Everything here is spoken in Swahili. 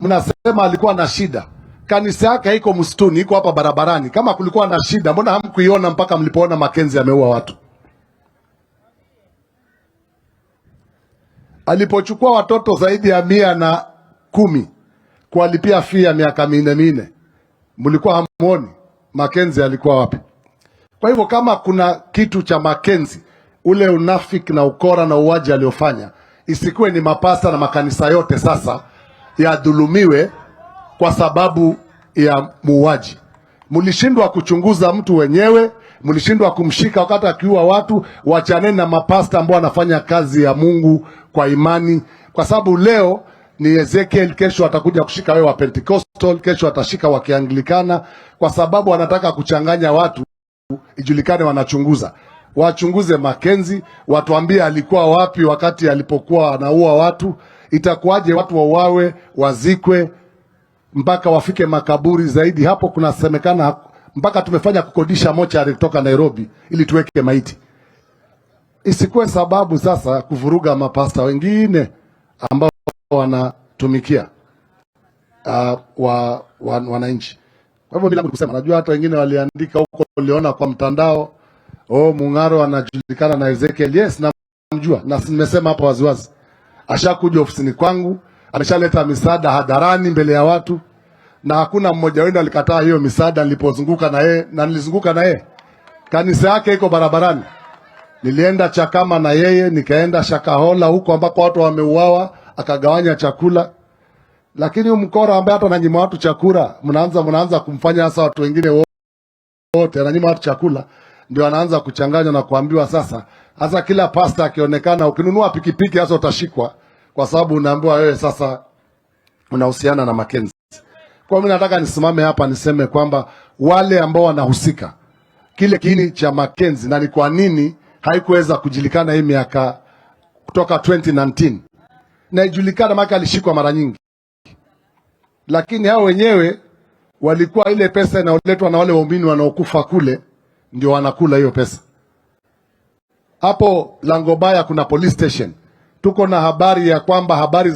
Mnasema alikuwa na shida, kanisa yake haiko msituni, iko hapa barabarani. Kama kulikuwa na shida, mbona hamkuiona mpaka mlipoona Makenzi ameua watu? Alipochukua watoto zaidi ya 110 kuwalipia fee ya miaka 4 4, mlikuwa hamuoni? Makenzi alikuwa wapi? Kwa hivyo kama kuna kitu cha Makenzi, ule unafiki na ukora na uwaji aliofanya, isikuwe ni mapasta na makanisa yote sasa yadhulumiwe kwa sababu ya muuaji. Mlishindwa kuchunguza mtu wenyewe, mlishindwa kumshika wakati akiua watu. Wachaneni na mapasta ambao wanafanya kazi ya Mungu kwa imani, kwa sababu leo ni Ezekiel, kesho atakuja kushika wewe wa Pentecostal, kesho atashika wa Kianglikana, kwa sababu wanataka kuchanganya watu ijulikane wanachunguza. Wachunguze Makenzi, watuambie alikuwa wapi wakati alipokuwa anaua watu. Itakuwaje watu wauawe, wazikwe mpaka wafike makaburi zaidi? Hapo kunasemekana mpaka tumefanya kukodisha mochari kutoka Nairobi ili tuweke maiti. Isikuwe sababu sasa kuvuruga mapasta wengine ambao wanatumikia wananchi. Kwa hivyo bila kusema, najua hata wengine waliandika huko, uliona kwa mtandao, oh, Mung'aro anajulikana na Ezekiel. Yes, namjua na nimesema hapo waziwazi, ashakuja ofisini kwangu, ameshaleta misaada hadharani mbele ya watu, na hakuna mmoja wenu alikataa hiyo misaada nilipozunguka na yeye, na nilizunguka na yeye. Kanisa yake iko barabarani. Nilienda Chakama na yeye, nikaenda Shakahola huko ambako watu wameuawa, akagawanya chakula. Lakini huyu mkora ambaye hata ananyima watu chakula, mnaanza kumfanya hasa watu wengine wote, ananyima watu chakula, ndio anaanza kuchanganywa na kuambiwa sasa. Hasa kila pasta akionekana, ukinunua pikipiki hasa utashikwa, kwa sababu unaambiwa wewe sasa unahusiana na Makenzi. Kwa mimi nataka nisimame hapa niseme kwamba wale ambao wanahusika kile kiini cha Makenzi na ni kwa nini haikuweza kujulikana hii miaka kutoka 2019 na ijulikana, maana alishikwa mara nyingi, lakini hao wenyewe walikuwa ile pesa inayoletwa na wale waumini wanaokufa kule ndio wanakula hiyo pesa. Hapo Langobaya kuna police station, tuko na habari ya kwamba habari